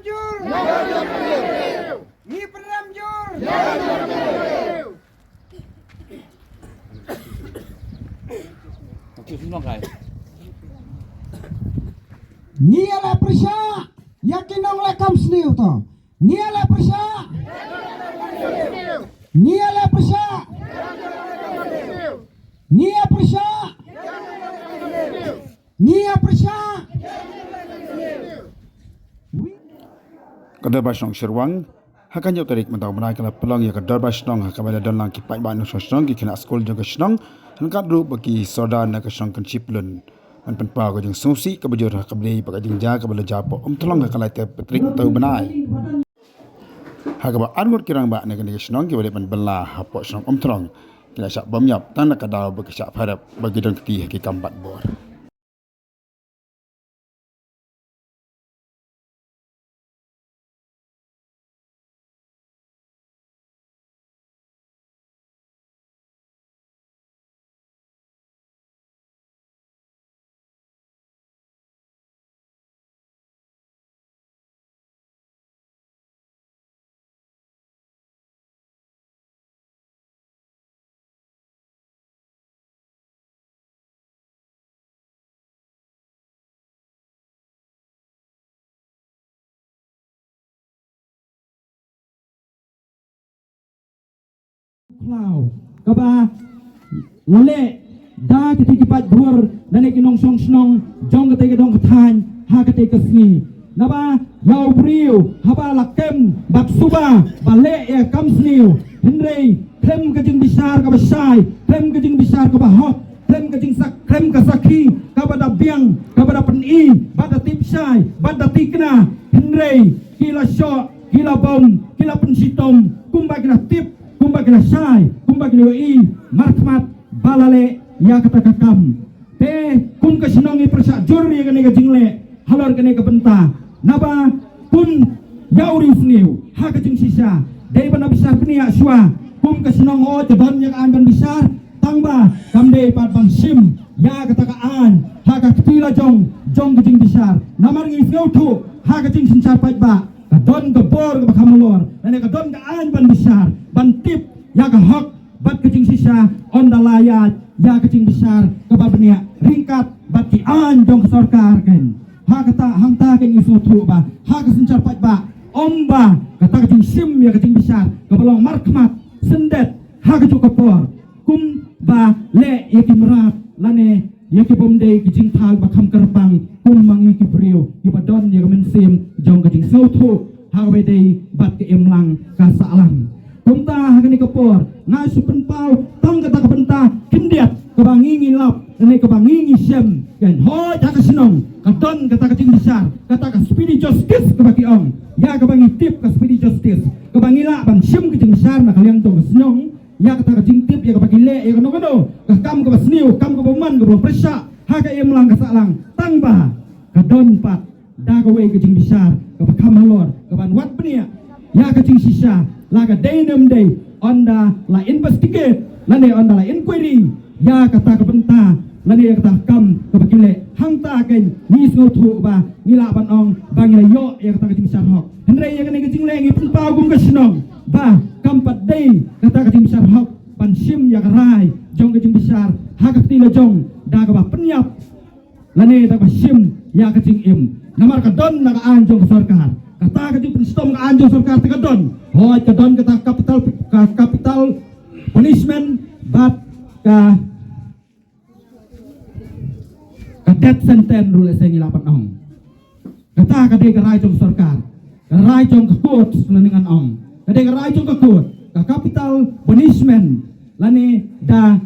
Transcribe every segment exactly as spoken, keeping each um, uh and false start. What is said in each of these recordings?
Jur. Ngi pynrem jur. Ngi ïaleh pyrshah ïa ki nongleh kam sniew to. Ngi ïaleh pyrshah. Ngi ïaleh pyrshah. Ngi ïaleh pyrshah. Ngi ïa pyrshah. Ka Dorbar Shnong Shyrwang ha ka hynñiew tarik mynta u bnai ka la pynlong ïa ka Dorbar Shnong ha kaba la don lang ki paidbah nongshong shnong, ki khynnah skul jong ka shnong, ryngkat ruh bad ki sordar na ka shnong Kynshi Pyllun ban pynpaw ka jingsngewsih kaba jur ha kaba dei bad ka jingjia kaba la jia hapoh Umthlong ha ka lai tarik mynta u bnai. Ha kaba arngut ki rangbah na kane ka shnong kiba dei ban bylla hapoh shnong Umthlong ki la shah bam ïap tang na ka daw ba ki shah pharep ba ki don kti ha ki kam bat bor. Khlaw kaba la leh da kiti ki paidbah lane ki nongshong shnong jong kata ka dong ka thaiñ ha kata ka sngi. Naba ïa u briew haba la kem bad suba ba leh ïa kam sniew, hynrei khlem ka jingbishar kaba shai, khlem ka jingbishar kaba hok, khlem ka jingsak, khlem ka sakhi kaba da biang, kaba da pyni bad da tip shai bad da tikna, hynrei ki la shoh, ki la bom, ki la pynshitom kumba ki la tip, kumba ki la shai, kumba ki la ïohi markhmat ba la leh ïa kata ka kam. Te kum ka shnong ngi pyrshah jur ïa kane ka jingleh halor kane ka bynta. Naba kum ïa u riewsniew ha ka jingshisha dei ban da bishar bniah shuwa. Kum ka shnong hooid ka don ïa ka aiñ ban bishar, tangba kam dei pat ban shim ïa kata ka aiñ ha ka kti la jong jong ka jingbishar. Namar ngi sngewthuh ha ka jingsynshar paidbah ka don ka bor kaba kham halor lane ka don ka aiñ ban bishar, ban tip ïa ka hok bad ka jingshisha, ynda la ïaid ïa ka jingbishar kaba bniah ryngkat bad ki aiñ jong ka sorkar kan. Ha kata, hangta kan ngi sngewthuh ba ha ka synshar paidbah, ym ba kata ka jingshim ïa ka jingbishar kaba long markhmat syndet ha kajuh ka por kumba leh ïa ki mrad lane ïa ki bym dei ki jingthaw ba kham kyrpang kum ma ngi ki briew kiba don ïa ka mynsiem jong ka jingsngewthuh ha kaba dei bad ka imlang ka sahlang. Kumta ha kane ka por nga shu pynpaw tang kata ka bynta khyndiat kaba ngi ngi lap lane kaba ngi ngi shem. Kan hooid ha ka shnong ka don kata ka jingbishar, kata ka speedy justice kaba ki ong. Ïa kaba ngi tip ka speedy justice kaba ngi lah ban shim ka jingbishar na ka liang jong ka shnong. Ïa kata ka jingtip ïa kaba ki leh ïa kano kano ka kam kaba sniew, kam kaba man, kaba long pyrshah ha ka imlang ka sahlang, tangba ka don pat da kawei ka jingbishar kaba kham halor kaban wad bniah ïa ka jingshisha, la ka dei ne ym dei, ynda la investigate lane ynda la inquiry ïa kata ka bynta lane ïa kata ka kam kaba ki leh. Hangta kan ngi sngewthuh ba ngi lah ban ong ba ngi la ïoh ïa kata ka jingbishar hok. Hynrei ïa kane ka jingleh ngi pynpaw kum ka shnong ba kam pat dei kata ka jingbishar hok ban shim ïa ka rai jong ka jingbishar ha ka kti la jong da kaba pynïap lane da kaba shim ïa ka jingim. Namar ka don na ka aiñ jong ka sorkar, kata ka jingpynshitom ka aiñ jong ka sorkar te ka don. Hooid ka don kata ka capital, ka capital punishment bad ka ka death sentence ruh lehse ngi lah ban ong. Kata ka dei ka rai jong ka sorkar, ka rai jong ka court lane ngan ong ka dei ka rai jong ka court, ka capital punishment lane da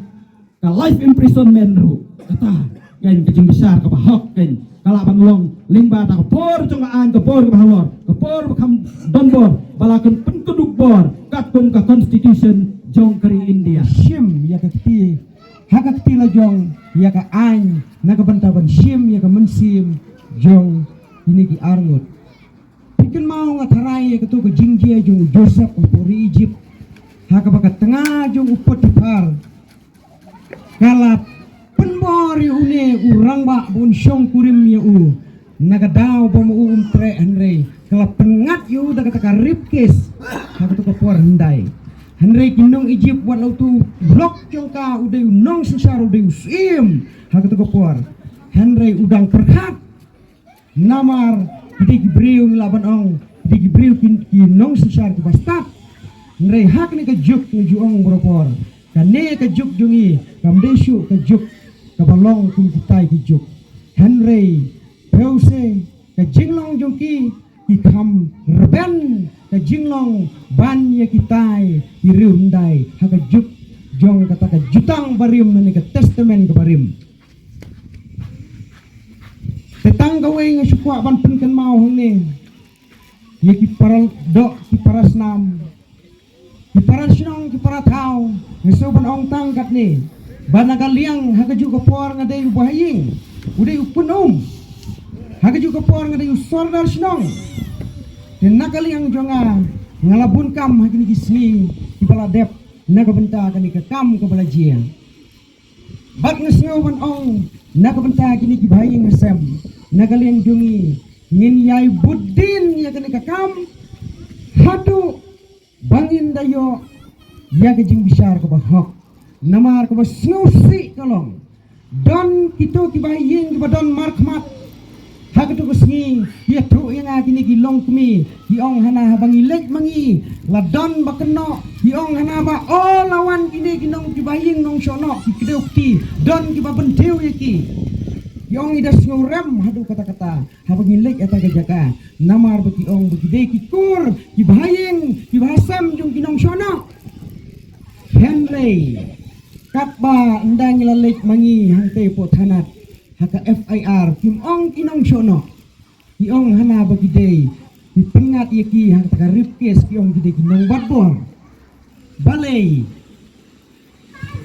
ka life imprisonment ruh. Kata kan ka jingbishar kaba hok kan ka lah ban long lyngba da ka bor jong ka aiñ, ka bor kaba halor, ka bor ba kham don bor ba la kan pynkyndup bor katkum ka constitution jong ka ri India. Shim ïa ka kti ha ka kti la jong ïa ka aiñ na ka bynta ban shim ïa ka mynsiem jong kine ki arngut. Phi kynmaw nga tharai ïa kato ka jingjia jong u Joseph hapoh ri Egypt, ha kaba ka tnga jong u Potiphar ka la pynbor ïa une u rangbah ba un shong kurim ïa u na ka daw ba ma u um treh, hynrei ka la pynngat ïa u da kata ka rape case ha kata ka por hyndai. Hynrei ki nong Egypt wat la uto u lok jong ka u dei u nongsynshar u dei u syiem ha kata ka por. Hynrei u dang pyrkhat namar ki dei ki briew ngi lah ban ong ki dei ki briew ki, ki nongsynshar kiba stad. Hynrei ha kane ka juk ngi ju ong baroh por kane ka juk jong ngi kam dei shuh ka juk kaba long kum kitai ki juk. Hynrei pyrshah ka jinglong jong ki ki kham rben ka jinglong ban ïa kitai ki riew hyndai ha ka juk jong kata ka Jutang Barim ne ka Testament ka Barim. Te tang kawei nga shu kwah ban pynkynmaw hangne ïa ki para doh ki para snam ki para shnong ki para thaw. Nga shu ban ong tang katne ba na ka liang ha ka juk ka por nga dei u bahaïing u dei u pun um ha ka juk ka por nga dei u sordar shnong. Te na ka liang jong nga nga la bun kam ha kine ki sngi kiba la dep na ka bynta kane ka kam kaba la jia. Bad nga sngew ban ong na ka bynta kine ki bahaïing hasem na ka liang jong ngi ngin ïai bud din ïa kane ka kam haduh ba ngin da ïoh ïa ka jingbishar kaba hok. Namar kaba sngewsih ka long don kito ki bahaïing kiba don markhmat ha kato ka sngi ki ïathuh ïa nga kine ki longkmie ki ong hana haba ngi leit ma ngi la don ba kynnoh ki ong hana ba o la wan kine ki nong ki bahaïing nongshohnoh ki kdew kti don kiba bynthiew ïa ki. Ki ong i da sngewrem haduh katta katta haba ngi leit ïa kata ka jaka namar ba ki ong ba ki dei ki kur ki bahaïing ki bahasem jong ki nongshohnoh. Hynrei katba ynda ngi la leit ma ngi hangtei hapoh thanat ha ka F I R kim ong ki nongshohnoh ki ong hana ba ki dei ki pynngat ïa ki ha kata ka rape case ki ong ki dei ki nongbat bor. Balei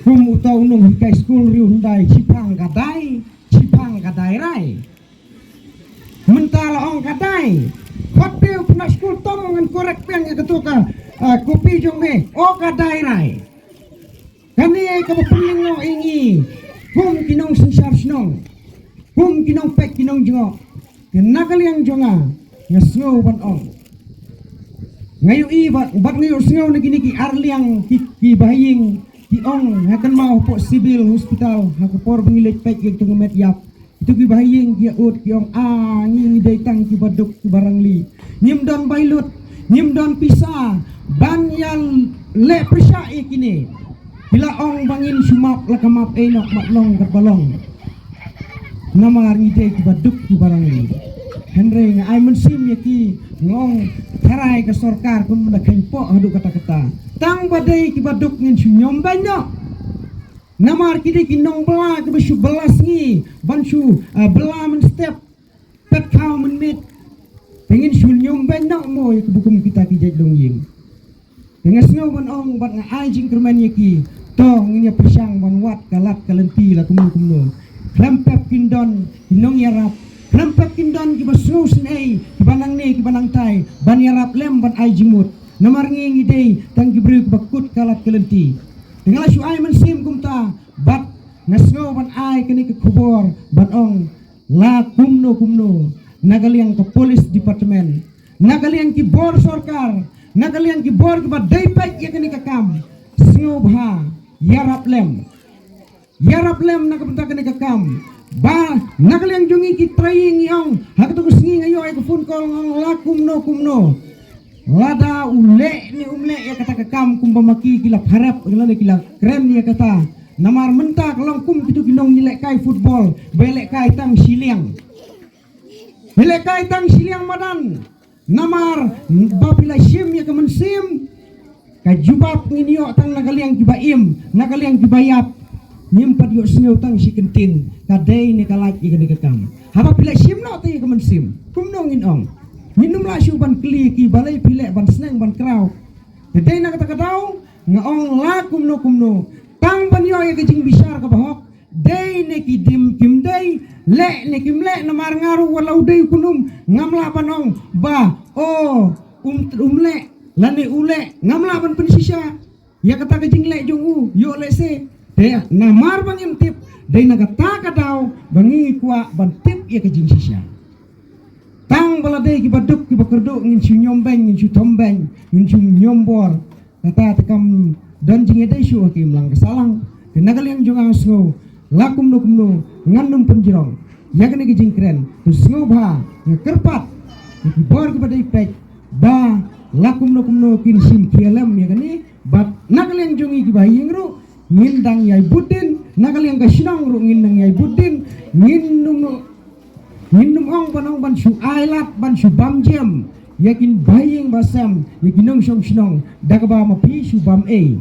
kum uta u nonghikai skul riew hyndai shipang ka dai shipang ka dai rai. Mynta la ong ka dai khot phi u pynah skul tom ngan korek peng ïa kato ka kopi jong me o ka dai rai. Kane kaba pynlyngngoh ïa ngi kum ki nongsynshar shnong kum ki nongpeit ki nongjngoh. Te na ka liang jong nga nga sngew ban ong nga ïohi bad nga ïohsngew na kine ki arliang ki bahaïing ki ong ha kynmaw hapoh Civil Hospital ha ka por ba ngi leit peit ïa ka met ïap. Kito ki bahaïing ki ïa ud ki ong a ngi ngi dei tang kiba duk kiba rangli. Ngim don bailut ngim don pisa ban ïa leh pyrshah ïa kine. Ki la ong ba ngin shu map la ka map ei noh mat long kat ba long. Namar ngi dei kiba duk kiba rangli. Hynrei nga ai mynsiem ïa ki nga ong tharai ka sorkar kum da kheiñ poh haduh katta katta. Tang ba dei kiba duk ngin shu ñiom beiñ noh. Namar ki dei ki nongbylla kiba shu bylla sngi ban shu bylla mynstep. Pet khaw mynmiet te ngin shu ñiom beiñ noh mo ïa kiba kum kita ki jait longïing. Te nga sngew ban ong bad nga ai jingkyrmen ïa ki. To ngin ïa pyrshang ban wad ka lad ka lynti la kumno kumno. Khlem pep kin don ki nongïarap khlem pep kin don kiba sngewsynei kiba nangne kiba nangtai ban ïarap lem ban ai jingmut. Namar ngi ngi dei tang ki briew kiba kut ka lad ka lynti. Te nga la shu ai mynsiem kumta bad nga sngew ban ai kane ka khubor ban ong la kumno kumno na ka liang ka police department na ka liang ki bor sorkar na ka liang ki bor kiba dei peit ïa kane ka kam. Sngewbha ïarap lem ïarap lem na ka bynta kane ka kam. Ba na ka liang jong ngi ki trai ngi ong ha kato ka sngi nga ïoh ïa ka phone call nga ong la kumno kumno. Lada u leh ne um leh ïa kata ka kam kumba ma ki ki la pharep lane ki la kren ïa kata. Namar mynta ka long kum kito ki nongïalehkai football ba ïalehkai tang shiliang. Ba ïalehkai tang shiliang madan. Namar ba phi la shim ïa ka mynsiem ka jubab ngin ïoh tang na ka liang kiba im na ka liang kiba ïap. Ngim pat ïohsngew tang shi kyntien ka dei ne ka lait ïa kane ka kam. Haba phi la shim noh tang ïa ka mynsiem kumno ngin ong. Ngin ym lah shuh ban kylli ki balei phi leh ban sneng ban kraw. Te dei na kata ka daw nga ong la kumno kumno tang ban ïoh ïa ka jingbishar kaba hok. Dei ne ki dim kim dei leh ne kim leh namar nga ruh wat la u dei u kynum ngam lah ban ong ba o um um leh lane u leh ngam lah ban pynshisha. Ïa kata ka jingleh jong u ïoh lehse te namar ba ngim tip dei na kata ka daw ba ngi kwah ban tip ïa ka jingshisha. Tang ba la dei kiba duk kiba kyrduh ngin shu ñiom beiñ, ngin shu thom beiñ, ngin shu ñiom bor. Kata te kam don jingïadei shuh ha ki imlang ka sahlang. Te na ka liang jong nga sngew la kumno kumno ngan ym pynjrong ïa kane ka jingkren. Te sngewbha nga kyrpad ïa ki bor kiba dei peit ba la kumno kumno kin shim khia lem ïa kane. Bad na ka liang jong ngi kiba ha ïing ruh ngin dang ïai bud dien, na ka liang ka shnong ruh ngin dang ïai bud dien. Ngin ym ngin ym ong ban ong ban shu ailad, ban shu bam jem ïa ki ba ha ïing ba sem, ïa ki nongshong shnong da kaba ma phi shu bam ei.